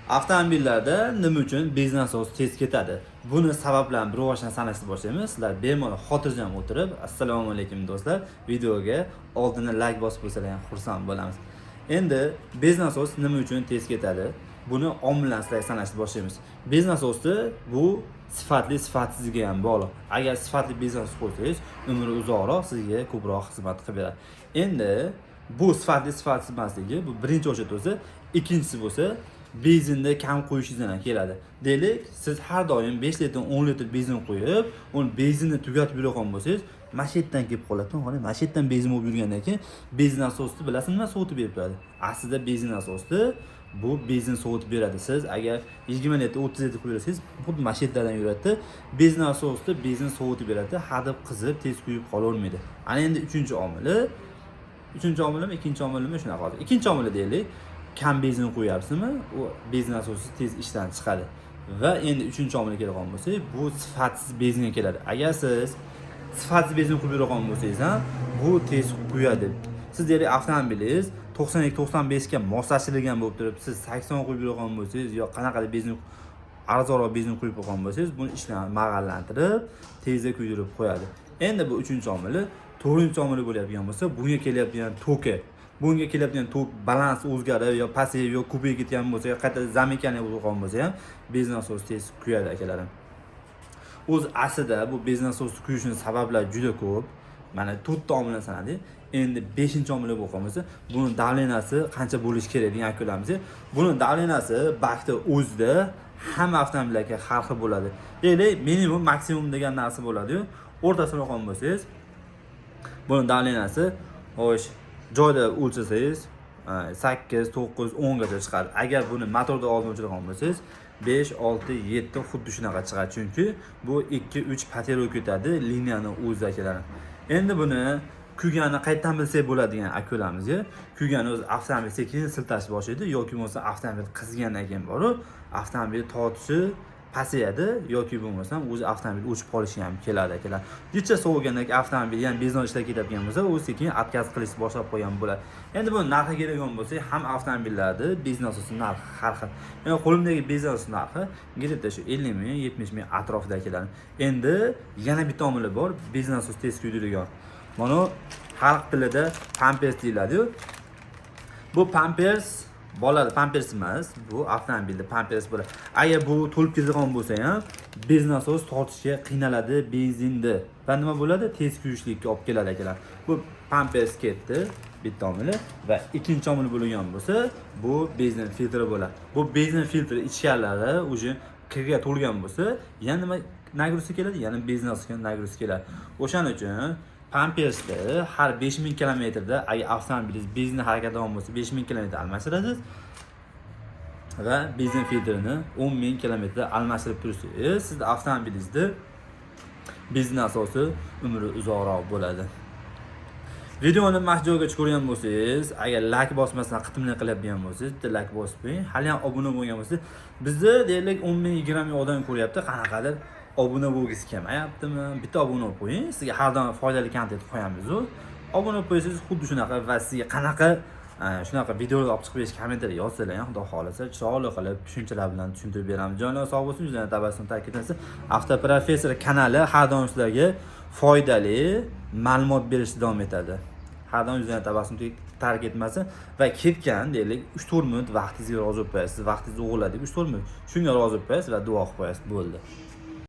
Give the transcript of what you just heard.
Avtomobillarda nima uchun benzin nasosi tez ketadi? Buni sabablarini bir boshdan sanashni boshlaymiz. Sizlar bemalol xotirjam o'tirib, assalomu alaykum do'stlar, videoga oldindan like bosib qo'ysalar ham xursand bo'lamiz. Endi benzin nasosi nima uchun tez ketadi? Buni omillarni sizlarga sanashni boshlaymiz. Benzin nasosi bu sifatli sifatsizga ham bog'liq. Agar sifatli benzin nasosi qo'ysangiz, umri uzoqroq, sizga ko'proq xizmat qilib beradi. Endi bu sifatli sifatsiz emasligi bu birinchi o'sha bo'lsa, ikkinchisi bo'lsa benzinni kam quyishingizdan ham keladi. Deylik, siz har doim 5 litr, 10 litr benzin quyib, uni benzinni tugatib yurgan bo'lsangiz, mana shu yerdan kelib qoladi. Qarang, mana shu yerdan benzin bo'lib yurgandan keyin benzin nasosni bilasizmi nima sovutib berib turadi? Aslida benzin nasosni bu benzin sovutib beradi. Siz agar 20 litr, 30 litr quysangiz, xuddi mana shu yerlardan yuradi. Benzin nasosni benzin sovutib beradi, hadeb qizib tez kuyib qolavermaydi. Ana endi uchinchi omili, uchinchi omilimi, ikkinchi omilimi, shunaqa hozir. Ikkinchi omili deylik, kam benzin quyapsizmi, u benzin nasosi tez ishdan chiqadi. Va endi uchinchi omilga keladigan bo'lsak, bu sifatsiz benzinga keladi. Agar siz sifatsiz benzin quyib yurgan bo'lsangiz ham, bu tez kuyadi. Siz deylik avtomobilingiz 92 95 ga moslashtirilgan bo'lib turib, siz 80 quyib yurgan bo'lsangiz yo qanaqadir benzin, arzonroq benzin quyib qo'ygan bo'lsangiz, buni ishdan mag'allantirib, tezda kuydirib qo'yadi. Endi bu uchinchi omili. To'rtinchi omili bo'layotgan bo'lsa, bunga kelayotgan toki. Bunga kelayotgan tok balans o'zgarib yo pasayib yo ko'payib ketgan bo'lsa, yo qayta замыкание bo'lgan bo'lsa ham benzin nasosi tez kuyadi, akalarim. O'zi aslida bu benzin nasosi kuyishini sabablari juda ko'p. Mana to'rtta omilni sanadik. Endi beshinchi omili bo'lgan bo'lsa, buni давления si qancha bo'lishi kerak degan akalarimiz. Buni давления si bakni o'zida hamma avtomobillarga har xil bo'ladi. Deylik, minimum, maksimum degan narsa bo'ladi-yu, o'rtasini olgan bo'lsangiz, buni давления si, xo'sh, joyda o'lchasangiz 8, 9, 10 gacha chiqadi. Agar buni motorda oldin o'chirgan bo'lsangiz, 5, 6, 7 xuddi shunaqa chiqadi. Chunki bu 2, 3 потеря bo'lib ketadi liniyani o'zi, akalar. Endi buni kuyganini qayerdan bilsak bo'ladi degan akularimizga, kuygani o'zi avtomobil sekin siltashni boshlaydi yoki bo'lmasa avtomobil qizigandan keyin borib avtomobil tortishi pasayadi yoki bo'lmasam o'zi avtomobil o'chib qolishi ham keladi, akalar. Jicha sovigandan keyin avtomobil yana benzin ishlab ketadigan bo'lsa, u sekin отказ qilishni boshlab qo'ygan bo'ladi. Endi bu narxi keladigan bo'lsak, ham avtomobillarni benzin nasosi narxi har xil. Endi qo'limdagi benzin nasosi narxi где-то shu 50 ming, 70 ming atrofida, akalar. Endi yana bitta omili bor benzin nasosi tez kuydiradigan. Mana xalq tilida pampers deyiladiyu. Bu pampers bolalar pampers emas, bu avtomobilda pampers bo'ladi. Agar bu to'lib ketadigan bo'lsa ham, benzin nasos tortishga qiynaladi benzinni va nima bo'ladi? Tez kuyishlikka olib keladi, akalar. Bu pampers ketdi bitta omili va ikkinchi omili bo'lgan bo'lsa, bu benzin filtri bo'ladi. Bu benzin filtri ichkarilari уже kirga to'lgan bo'lsa, yana nima нагрузка keladi? Yana benzin nasosga нагрузка keladi. O'shaning uchun pampersni har 5000 kilometrda, agar avtomobilingiz benzin harakatlangan bo'lsa, 5000 kilometr almashtirasiz va benzin filtrini 10 ming kilometrda almashtirib tursangiz, sizni avtomobilingizni benzin nasosi umri uzoqroq bo'ladi. Videoni mana shu joygacha ko'rgan bo'lsangiz, agar like bosmasdan qitimlik qilyapgan bo'lsangiz, bitta like bosib qo'ying. Hali ham obuna bo'lgan bo'lsangiz, bizni deylik 10 ming, 20 ming odam ko'ryapti, qanaqadir obuna bo'lgisi kelmayaptimi? Bitta obuna bo'lib qo'ying, sizga har doim foydali kontent qo'yamiz-u. Obuna bo'lib qo'ysangiz, xuddi shunaqa va sizga qanaqa shunaqa videolar olib chiqib berish kommentariyada yozsalar ham, xudo xohlasa, chiroyli qilib tushunchalar bilan tushuntirib beramiz. Jonlar sog' bo'lsin, yuzlarni tabassum ta'kidlansin. Avtoprofessor kanali har doim sizlarga foydali ma'lumot berishda davom etadi. Har doim yuzlarni tabassum tark etmasin va ketgan deylik 3-4 minut vaqtingizga rozi bo'lib qo'yasiz. Vaqtingizni o'g'irladik 3-4 minut. Shunga rozi bo'lib qo'yasiz va duo qilib qo'yasiz. Bo'ldi.